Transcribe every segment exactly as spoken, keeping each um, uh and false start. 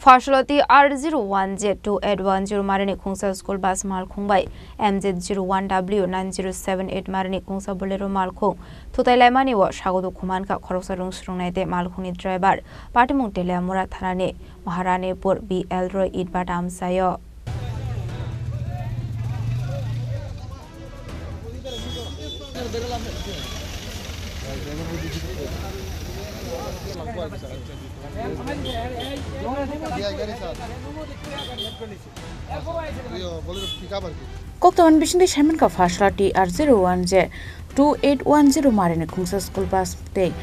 Pasolati R zero one Z two eight one zero marini khungsa school bus malkhung bai M Z zero one W nine zero seven eight marini khungsa Bolero malkhung thutai laimani o sago dukhu mankha khoroksa rwng swrwngnai tei malkhungni driver patimung Teliamura thanani Maharanipur B L Roy Itbata amchaio. Koktwmani bisingtwi saimankha Pasolati R zero one Z two eight one zero marini khungsa school bus tei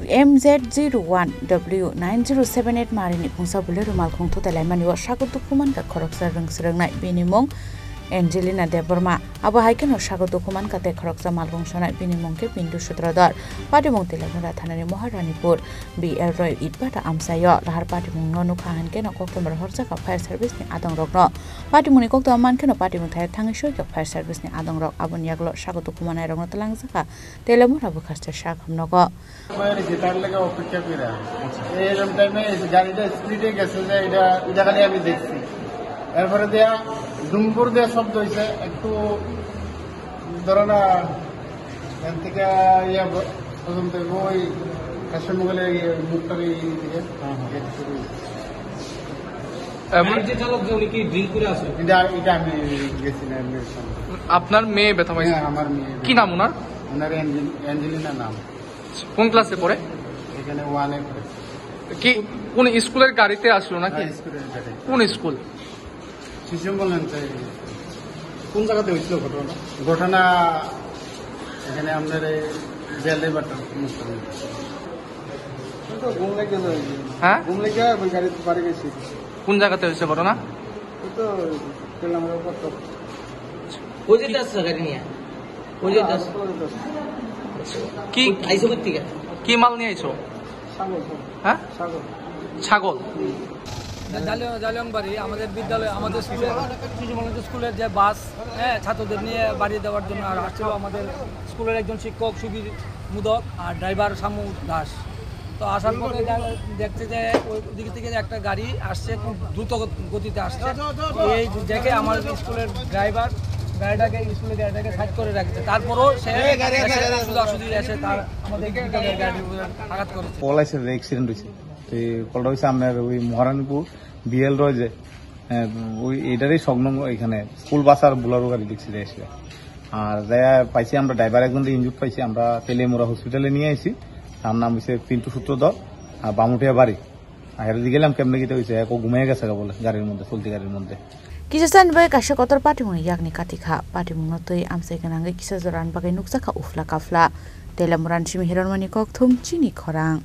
M Z zero one W nine zero seven eight marini khungsa Bolero malkhung thutai laimani o sago dukhu mankha khoroksa rwng swrwngnai, bini mung Angelina Debbarma. Abo hai kheno sago dukhu mankha tei khoroksa malkhung sonai, bini mung khe Pindu Sutradhar. Patimung Teliamura thanani Maharanipur B L Roy Itbata amchaio. Lahar patimungno nukha hinkhe no koktwmar horjakha fire service ni adongrokno. Patimungni koktwma mankheno patimung thai thangwi soikha fire service ni adongrok. Aboni yagulo sago dukhu manairokno twlangjakha Teliamura bwkhaste sak hamnogo. সময় হয়েছে, তার লেগে অপেক্ষা করে। আচ্ছা। এরকম টাইমে এসে গাড়িটা স্পিডে গেছে যে এটা, এটা খালি আমি দেখছি। এরপরে দেয়া দুমপুর দেয়া শব্দ হয়েছে, একটু ধরো না, এর থেকে ইয়ে ব-, পর্যন্ত ওই কাশেম মোগলের ইয়ে মুখটার এই দিকে। হ্যাঁ, হ্যাঁ। এটা শুরু হয়েছে। আহ, গাড়ির যে চালক যে উনি কি ড্রিঙ্ক করে আসলো? এটা, এটা আমি গেছি না, এমনি সামনে। আপনার মেয়ে ব্যথা পাইছে? হ্যাঁ, আমার মেয়ে। কি নাম ওনার? ওনার অ্যাঞ্জেল-, অ্যাঞ্জেলিনা নাম। কোন ক্লাসে পড়ে? এখানে ওয়ানে পড়ে। কি, কোন স্কুলের গাড়িতে আসলো নাকি? হ্যাঁ, স্কুলের গাড়ি। কোন স্কুল? শিশু মঙ্গল আঞ্চলিক স্কুল। কোন জায়গাতে হয়েছিল ঘটনাটা? ঘটনা এখানে আমাদের এই জেলে বাট্টা মুক্ত হয়েছে। তো ঘুম লেগে গেল ওই যে। হ্যাঁ? ঘুম লেগে ওই গাড়িতে বাড়ি গেছি। কোন জায়গাতে হয়েছে ঘটনা? ওই তো পেলাম ওর উপর তো। ওই যে যাচ্ছে গাড়ি নিয়ে। ওই যে হ্যাঁ, যাচ্ছে। ওই তো। কি আইসো কোথেকে? কি মাল নিয়ে আইছো? ছাগল, ছাগল। হ্যাঁ? ছাগল। ছাগল। জালিয়া-, জালিয়াংবাড়ি আমাদের বিদ্যালয়, আমাদের স্কুলের, শিশু মঙ্গল স্কুলের যে বাস, হ্যাঁ, ছাত্রদের নিয়ে বাড়ি দেওয়ার জন্য আর আসছিল আমাদের স্কুলের একজন শিক্ষক সুবীর মোদক আর ড্রাইভার শামু দাস। তো আসার পথে যা-, দেখছে যে ওই দিক থেকে একটা গাড়ি আসছে, খুব দ্রুত গত-, গতিতে আসছে। এই দেখে আমার স্কুলের ড্রাইভার গাড়িটাকে, স্কুলের গাড়িটাকে সাইড করে রাখছে, তারপরও সে এসে সোজাসুজি এসে তার আমাদের বিদ্যালয়ের গাড়ির উপরে আঘাত করেছে। কল আছে, অ্যাক্সিডেন্ট হয়েছে। তো এই কলটা হয়েছে আপনার ওই মহারানীপুর বিএল রয় যে, হ্যাঁ, ওই এটারই সংলগ্ন এখানে স্কুল বাস আর বুলারো গাড়ি দেখছি যে এসে। আর যাই পাইছি আমরা ড্রাইভার একজন ইনজুর্ড পাইছি, আমরা তেলিয়ামুড়া হসপিটালে নিয়ে আইছি। তার নাম হচ্ছে পিন্টু সূত্রধর, আর বামুটিয়া বাড়ি। আর হেরে গেলাম কেমনে কিতা হয়েছে, এক ঘুমিয়ে গেছে গা বলে গাড়ির মধ্যে, চলতি গাড়ির মধ্যে। Kisa sani bai kaisa kotor patimungni yakni katikha, patimungno twi amchai gwnangwi kisa jorani bagwi nukjakha ufla kafla. Telamurani simi Hironmani Kokthum, chini khorang.